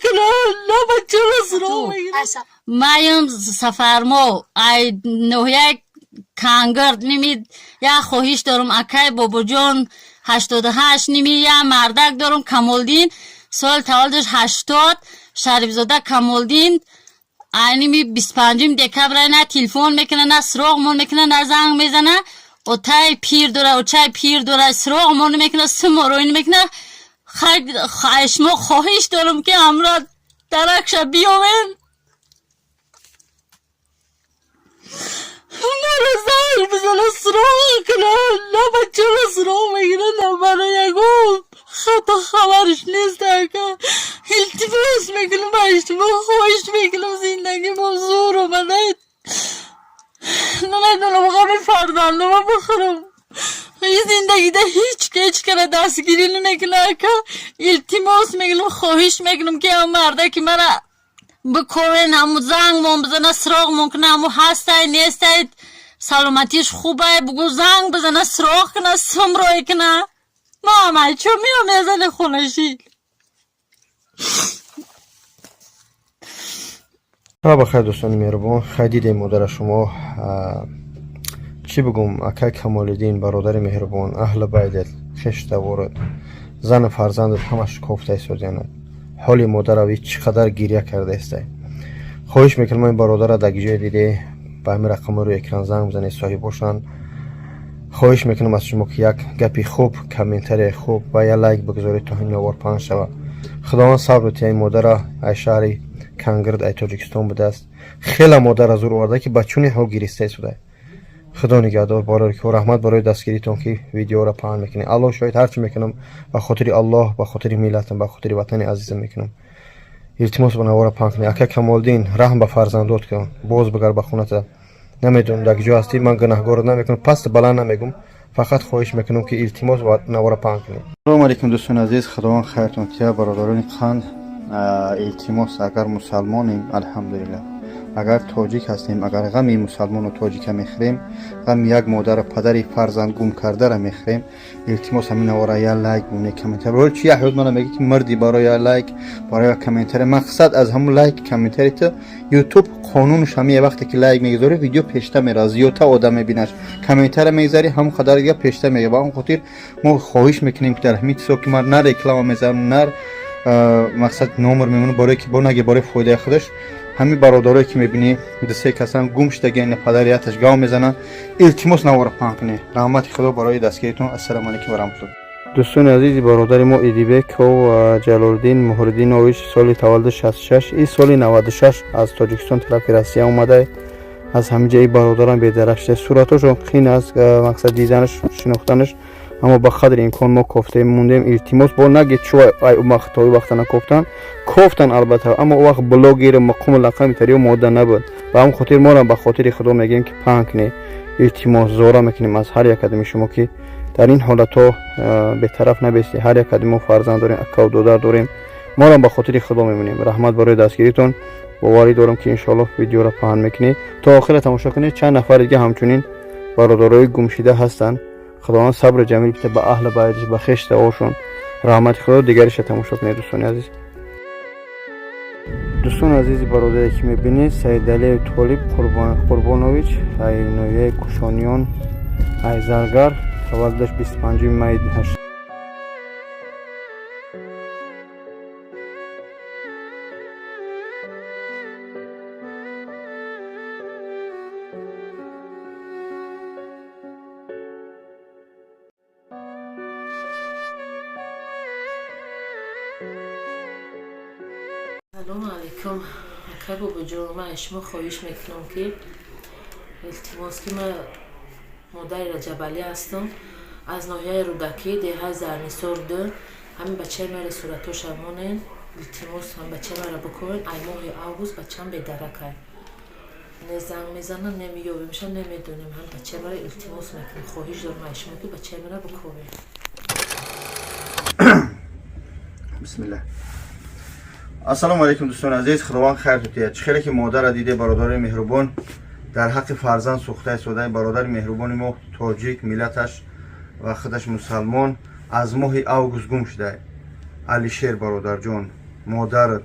кунад, на бачаро суроғ мегирад. Маем Сафармо, ай ноҳияи Кангард, ними як хоҳиш дорам, акай Бобоҷон, 88, ними як мардак дорам, Камолдин, соли таваллудаш 80, Шарифзода Камолдин. Ай ними 25 декабр на телефон мекуна, на суроғмон мекуна, на занг мезана. Отай пир дора, очай пир дора, суроғмон мекуна, сумороин мекуна. Шумо хоҳиш дорам, ки ҳамро даракша биёвен, маро занг бизана, суроғ куна. На бачаро суроғ мегира, на мара, ягон хато хабарш нест. Ака, илтимос мекунам, ба шумо хоҳиш мекунам, зиндагимо зур омада, намедонам ғами фарзандама бихӯрам. Ин зиндагида ҳеҷ ҳеҷ кара дастгирӣ намекуна. Ака, илтимос мекунам, хоҳиш мекунам, ки ҳам мардаки мара бикорен, ҳаму зангмон бизана, суроғмон куна, ҳаму ҳастай, нестай, саломатиш хубай, бугу, занг бизана, суроғ куна, сумрой куна. Ма ҳамайчо меом, мезани хонаши. Бахайр, дӯстони меҳрубон. Хай, дидем модара шумо. Чӣ бигӯм, акай Камолиддин, бародари меҳрубон, аҳли байдет, хештаворат, зану фарзандат ҳамаш кофта истодианад. Ҳоли модарави чӣ қадар гиря кардаистай. Хоҳиш мекунам, ин бародара дар ҷое диде, ба ҳамин рақамҳои рӯи экран занг бизанед, соҳибошанд. Хоҳиш мекунам аз шумо, ки як гапи хуб, комментарияи хуб ва як лайк бигузоред, то ҳамин навор паҳн шавад. Худованд сабр диҳад ин модара. Ай шаҳри Кангирд, ай Тоҷикистон будааст. Хеле модара зур оварда, ки ба чунин ҳол гириста истода. Худо нигаҳдор, барори ки раҳмат барои дастгиритон, ки видеоро паҳн мекунед. Аллоҳ шоҳид, ҳарчи мекунам, ба хотири Аллоҳ, ба хотири миллатам, ба хотири ватани азизам мекунам. Илтимос, ба навора паҳн кунед. Ака Камолдин, раҳм ба фарзандот кун, боз бигар ба хоната. Намедонам, дар куҷо ҳастӣ, ман гунаҳгорат намекунам, паст баланд намегум, фақат хоҳиш мекунам, ки илтимос, навора паҳн кунед. Салому алейкум, дӯстони азиз, Худованд хайртон тия. Бародарони қанд, илтимос, агар мусалмонем, алҳамдулиллаҳ, агар тоҷик ҳастем, агар ғами мусалмону тоҷика мехӯрем, ғами як модару падари фарзанд гум кардара мехӯрем, илтимос, ҳамин навора як лайк бумне, комментар. Барои чи як мана меги, ки мирди барои як лайк, барои як комментаре? Мақсад аз ҳамун лайк, комментари ту, Ютуб қонунш ҳамин: вақте ки лайк мегузорӣ, видео пешта меравад, зиёдтар одам мебинаш, комментаре мегузарӣ, ҳамон қадар дига пешта меравад. Ба он хотир мо хоҳиш мекунем, ки дар ҳамин чизо, ки ман на реклама мезанам, на мақсад номер мемонам, барое ки бо наге, барои фоидаи худаш. Ҳамин бародарое ки мебинӣ, дусе касан гум шудаги, падарияташ гав мезананд, илтимос, навора паҳн кунед. Раҳмати Худо барои дастгиритон. Ассалому алайкум ва раҳматулло. Дӯстони азизи, бародари мо Идибеков Ҷалолиддин Муҳриддинович, соли таваллуди 66, и соли 96 аз Тоҷикистон тарафи Россия омада. Аз ҳамин ҷа и бародарам бедарак шуда. Суратҳошон қин аст, мақсад диданаш, шинохтанаш, аммо ба қадри имкон мо кофтаем, мондем. Илтимос, бо наги чу ай вақт то вақта накофтан. Кофтан албатта, аммо о вақт блогер, мақому лақами тарио мода набуд. Ба ҳамон хотир морам ба хотири Худо мегӯем, ки паҳн кунед. Илтимос, зора мекунем аз ҳар як адами шумо, ки дар ин ҳолатҳо бетараф набестед. Ҳар як ади мо фарзанд дорем, акаву додар дорем, морам ба хотири Худо мемонем. Раҳмат барои дастгиритон. Боварӣ дорам, ки иншоаллоҳ видеоро паҳн мекунед, то охира тамошо кунед. Чанд нафари дига ҳамчунин бародарои гумшида ҳастанд. Худованд сабри ҷамил бита ба аҳли байтиш, ба хештаошон. Раҳмати Худо. Дигариша тамошо кунед, дӯстони азиз. Дӯстони азизи, бародаре ки мебинед, Саидалиев Толиб Қурбонович, ай ноҳияи Кушониён, ай Заргар, таваллудаш 25 майи. Салому алайкум, ака Бобоҷон. Ман аз шумо хоҳиш мекунам, ки илтимос, ки ман модари Раҷабалӣ ҳастам, аз ноҳияи Рӯдакӣ, деҳаи Зарнисор ду. Ҳамин бачаи мара суратоша монен, илтимос, ҳам бачаи мара бикунен. Ай моҳи август бачам бедаракай, не занг мезанам, не меёбемша, намедонем. Ҳам бачаи мара, илтимос мекунем, хоҳиш дорам аз шумо, ки бачаи мара бикунен. Бисмиллаҳ. Ассалому алайкум, дӯстони азиз, Худованд хайр тутиҳад. Чӣ хеле ки модарра диде, бародари меҳрубон, дар ҳаққи фарзанд сӯхта истодаи. Бародари меҳрубони мо тоҷик, миллаташ ва худаш мусалмон, аз моҳи август гум шуда. Алишер, бародарҷон, модарат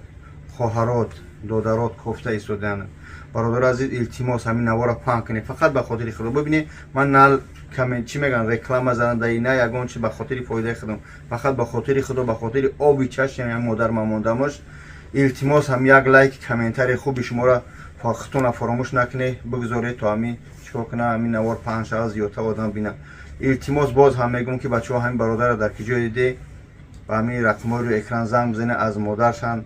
Хоҳарот, додарот кофта истодаанд. Бародари азиз, илтимос, ҳамин навора паҳн кунед, фақат ба хотири Худо. Бибинед, ман на чӣ мегӯям, реклама занандаи, на ягон чи ба хотири фоидаи худам, фақат ба хотири Худо, ба хотири оби чашми ҳам модар ман мондамаш. Илтимос, ҳам як лайк, комментарий хуби шуморо худтона фаромӯш накунед, бигузоред, то ҳамин чикор кунам, ҳамин навор паҳн шавад, зиёдтар одам бинад. Илтимос, боз ҳам мегӯм, ки бачаҳо, ҳамин бародарро дар ки ҷое диде, ба ҳамин рақамҳои рӯи экран занг бизанед, аз модаршан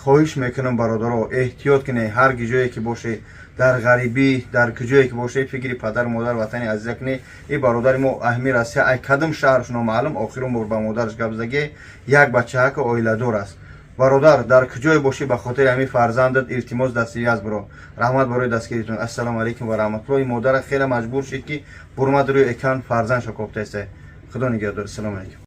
хоҳиш мекунам. Бародаро, эҳтиёт кунед, ҳар ҷое ки бошед, дар ғарибӣ, дар куҷое ки бошед, фикри падару модар, ватани азиза кунед. Ин бародари мо аҳми Россия, ай кадом шаҳрш номаълум, охирон бор ба модараш гап заге, як бачаҳака, оиладор аст. Бародар, дар куҷое бошӣ, ба хотири ҳамин фарзандат, илтимос, дастгирӣ биро. Раҳмат барои дастгиритон. Ассалому алайкум ва раҳматуллоҳ. Модара хеле маҷбур шид, ки бурмад рӯи экран, фарзандша кофтаеста. Худо нигаҳдор. Ассалому алайкум.